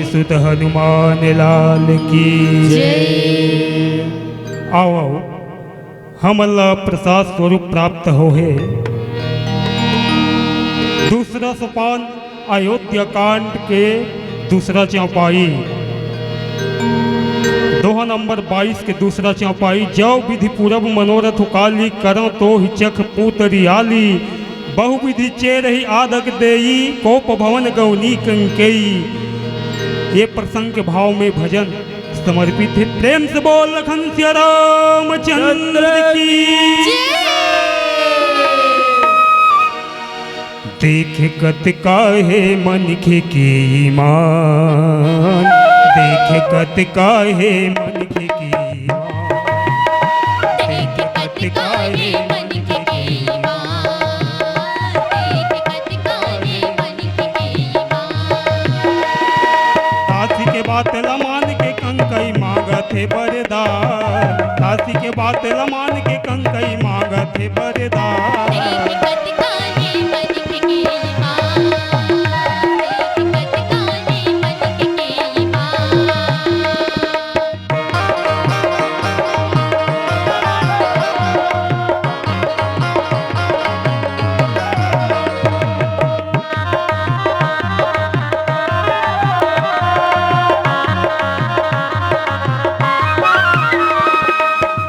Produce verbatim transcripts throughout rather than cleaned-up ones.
सुत हनुमान लाल की जय। आओ, आओ, हमन ला प्रसाद स्वरूप प्राप्त होहे। दूसरा सोपान अयोध्या कांड के दूसरा चौपाई, दोहा नंबर बाईस के दूसरा चौपाई। जव विधि पूरब मनोरथ काली, करं तो हिचक पूत रियाली। बहुविधि चेरहि आदक देई, कोप भवन गवनी कंकेई। ये प्रसंग के भाव में भजन समर्पित है। प्रेम से बोल लखन सिया रामचंद्र की। देख कत का हे मनखे के ईमान, देख कत का हे मनखे के ईमान। देख कत का हे मनखे के ईमान, देख कत का हे मनखे के ईमान। दासी के बात ल मान के कंकई मांगत हे बरदान, दासी के बात ल मान के कंकई मांगत हे बरदान। देख कत का हे मनखे के ईमान, देख कत का हे मनखे के ईमान।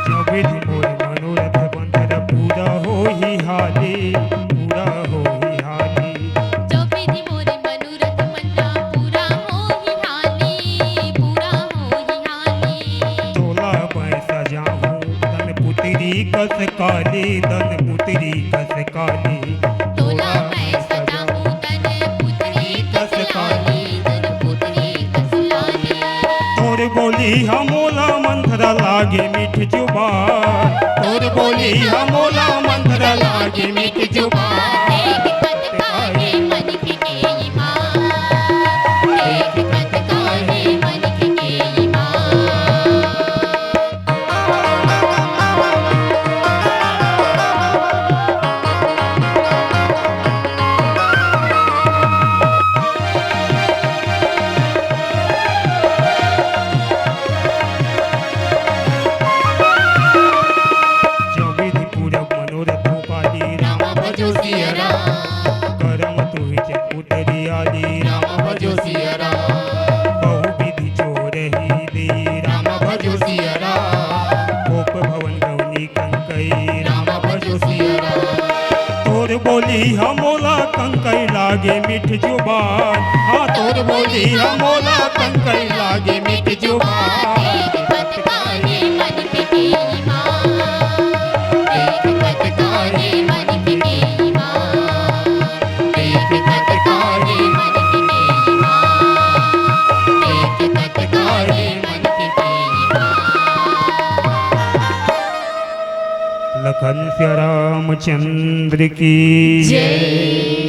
जब विधि मोर मनोरथ मंथरा, पूरा होही हाली, पूरा होही हाली। जब विधि मोर मनोरथ मंथरा, पूरा होही हाली, पूरा होही हाली। तोला मैं सजाहूँ तन पुतरी कस काली, तन पुतरी कस काली। तोला मैं सजाहूँ तन पुतरी कस काली, तन पुतरी कस काली। तोर बोली ह मोला मंथरा लागे मीठ जुबान, तोर बोली ह मोला मंथरा लागे मीठ जुबान। देख कत का हे मनखे के ईमान, देख कत का हे मनखे के ईमान। जब विधि पूरब मनोरथ हो पाही, राम भजो सिया राम। करम तुहि चकुत रियाली, राम भजो सिया राम। बहु विधि चोरहि देई, राम भजो सिया राम। कोप भवन गवनी कंकई, राम भजो सिया राम। तोर बोली ह मोला कंकई लागे मीठ जुबान, हाँ, तोर बोली ह मोला कंकई लागे मीठ जुबान। देख कत का हे मनखे के ईमान, देख कत का हे मनखे के ईमान, देख कत का हे मनखे के ईमान, देख कत का हे मनखे के ईमान। लखन सिया रामचंद्र की जय।